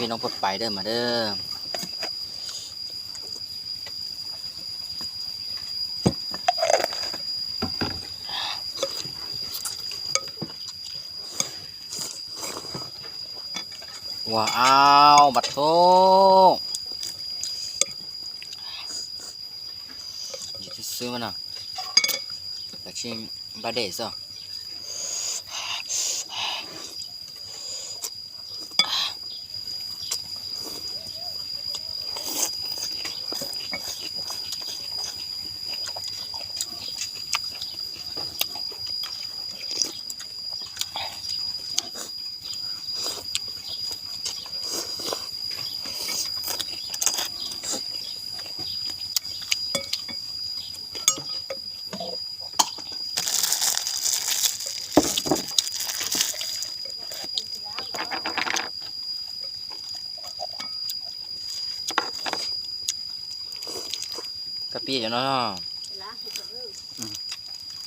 ພີ່ນ້ອງປົດໄປເດີ ມາເດີ. ວ້າວ ບັດໂທ ຢູ່ຊື່ໆມັນນະ ແຕ່ຊິງບາເດຊະ. ກະປິຢູ່ເນາະ ອືມ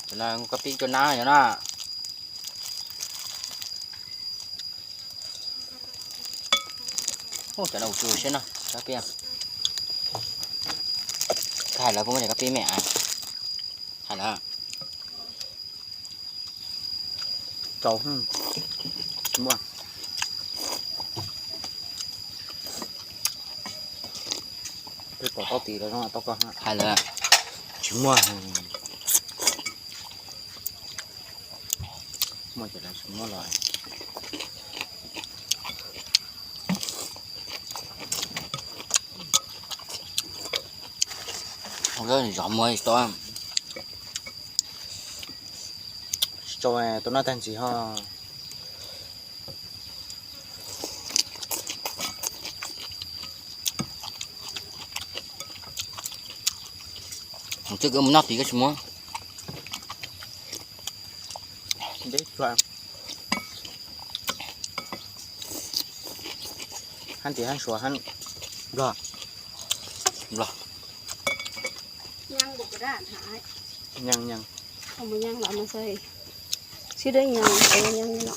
ຈົນນາ ກະປິຈົນນາຢູ່ເນາະ. ໂອ້ ຈະເອົາຈູເຊນະ ກະປິ ຂາຍແລ້ວ ພວກມັນຈະກະປິແມ່ ອາຍ ຂາຍແລ້ວ. ເຈົ້າ ຫືມ ບໍ່ ໄປປອກເຕົ້າຕີແລ້ວເນາະ ຕອກກໍຫາ ຂາຍແລ້ວ ຊິມົວ ມົວຈະໄດ້ຊິມົວຫຼາຍ. ເອົາເລີຍ ສອງໝ່ວຍ ສອງ ສອງ ໂຕນັ້ນແທນຊິຮອດ ຈະເກີມນັບອີກກໍຊິໝົດ ເດັກວ່າ ຫັ້ນຕິ ຫັ້ນຊົ່ວ ຫັ້ນ ບໍ່ ບໍ່ ຍັງບໍ່ກະດານຫາ ຍັງ ຍັງ ເອົາມາຍັງ ເອົາມາໃສ່ ຊິໄດ້ຍັງ ເອີ ຍັງຢູ່ເນາະ.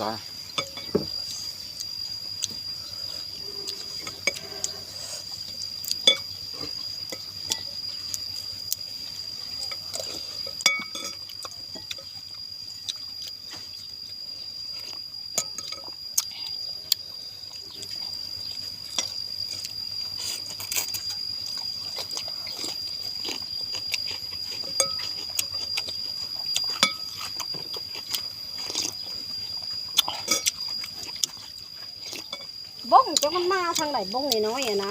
ຈ້າ ບົ້ງຈັກມັນມາທາງໃດ ບົ້ງນ້ອຍໆ ຫັ້ນນະ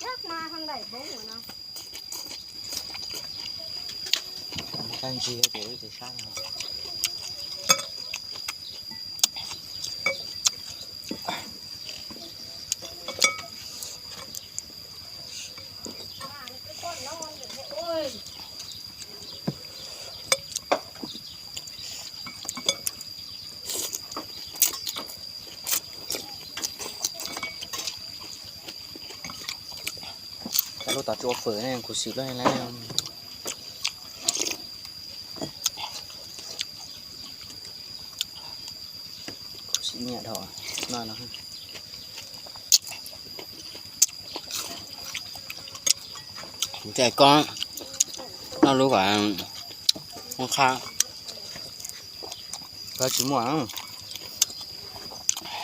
ຈັກມາທາງໃດບົ້ງຫັ້ນນະ. ຕາໂລຕາໂຈເຝີແນ່ ກູຊິເລີຍແລ້ວ ກູຊິເມຍດອກ ນອນເນາະ. ໃຈກ້ອງ ນອນຮູ້ກວ່າ ຫ້ອງຂ້າງ ກໍຊິມ່ວນ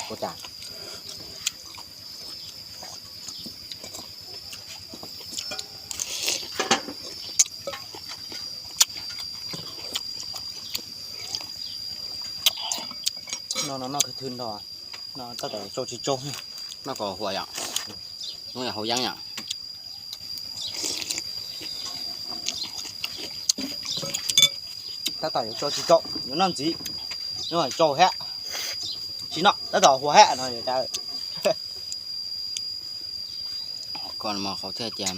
ໂອຕາ ນອນ ນອນ ນອນຄືທຶນດອກ. ນອນຕະໂຈຈິໂຈ ນອນກໍຫົວຢາງ ນອນຢາງຫົວຢາງຫຍັງ ຕະໂຈຈິໂຈ ນອນຈິ ນອນໂຈແຮະ ຊິເນາະ ຕະໂຈຫົວແຮະ ນອນຢູ່ຕາ ກ່ອນມາເຂົ້າແທ້ແຈມ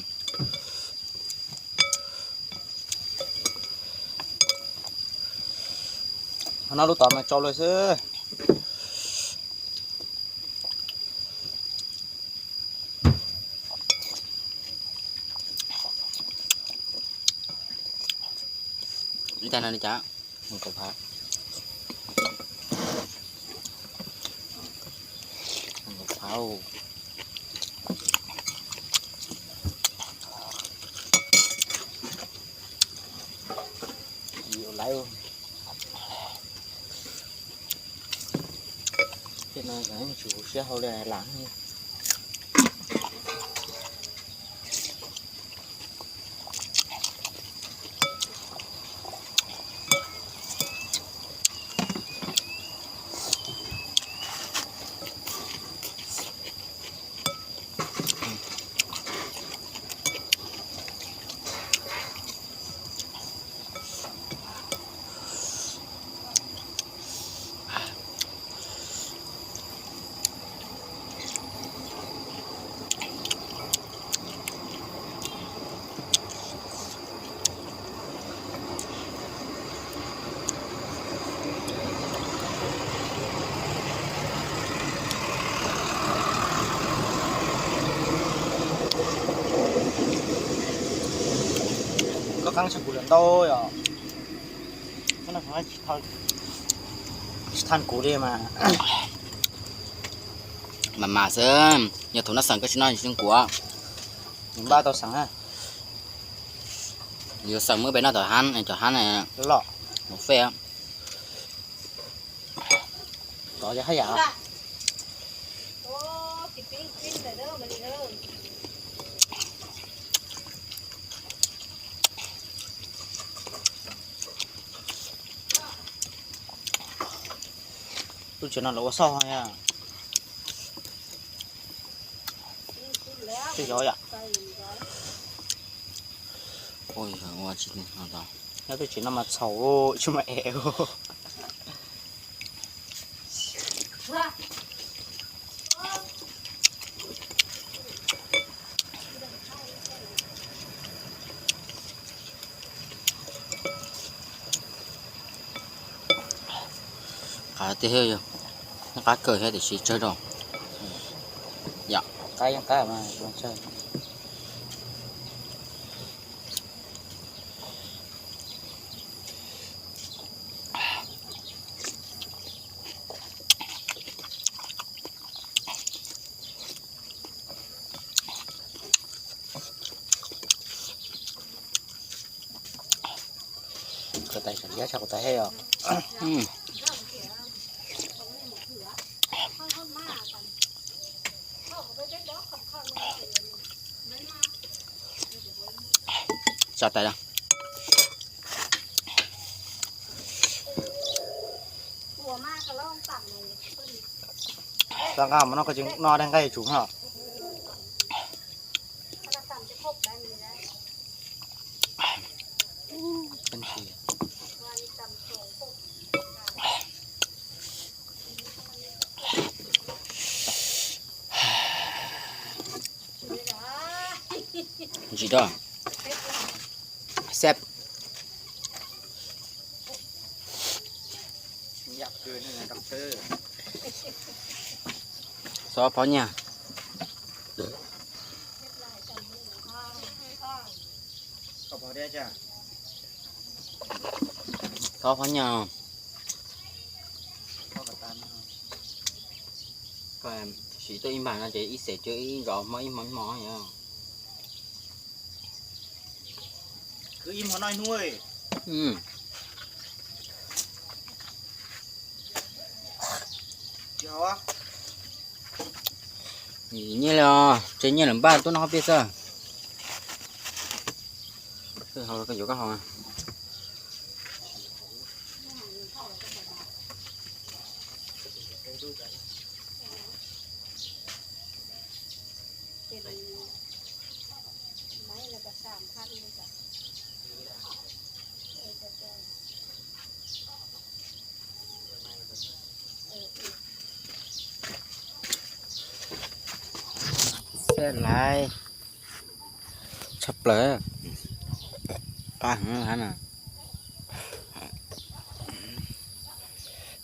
ເຮົານອນຮູ້ຕອນມາເຈົ້າເລີຍເຊີ. ຈານນັ້ນນະຈ໊ະ ມັນກໍພາ ມັນກໍເຜົາ ຢູ່ໄຫຼ ເຮັດໜ້ອຍກໍໃຫ້ມັນສູເສຍເຮົາແລະຫຼາງ. 刚刚吃过了，到呀。 Sithan kure ma. Mama sơ, nhớ thủ nó sẵn cái nó chính của. Ba tao sẵn ha. Nhớ sẵn mới bên nó tao han, anh tao han này. Lọ. Một phe. Có chứ hay à? ລູກຈະນອນລະວ່າຊອຍອະ ຊິຢອຍອະ ໂອ້ຍ ວ່າຊິເອົາຕໍ່ ແລ້ວໄປກິນນ້ຳມັນເຊົາ ໂອ້ຍ ຊິມາແອວ. ກາເຕເຮີຢູ່ ກາເກີດເຮັດຊິເຈີດອກ ຢາກ ກາຍັງກາມາ Kota Italia, sa kota heo. Hmm. Sa tay lang. ຕັ້ງຂ້າວມັນເນາະ ກໍຈຶ່ງນອນໄດ້ໃກ້ສູງເນາະ ເປັນທີ່ ຊິດອ ແຊບ ຢາກເກີນນະດັອກເຕີ ຊອພອນຍາ ຂອບໃຈເດີຈ້າ ຊອພອນຍາ ກໍຊິໂຕອີ່ບ້ານນະ ຈະອີ່ເສດເຈີອີ່ດອກ ມາອີ່ໝອຍໝອຍ ຄືອີ່ໝໍນ້ອຍນຸ້ຍ ອືມ ເຈົ້າ ນີ້ແຫຼະ ເຈົ້ານີ້ແຫຼະ ບ້ານຕົ້ນຮອບເປເຊີ ເອີ ເຮົາກໍຢູ່ກັບເຮົາ ເປັນໄມ້ລະກະສາມພັນເລີຍຈ້ະ ເອີ ເຈົ້າ ເອີ ເອີ ແຊບຫຼາຍ ສັບເປີ ປາຫືອຫັ້ນນະ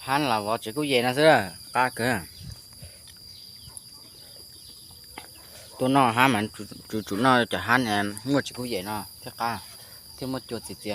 ຫັ້ນລະວໍ ເຈກູເຢນະເສືອ ກາເກີ ໂຕນໍຮ້ານມັນ ຈູໆນໍຈະຮ້ານແອມ ງົວຈິກູເຢນໍ ເທກາ ເທໝົດຈົດຊິເຕຍ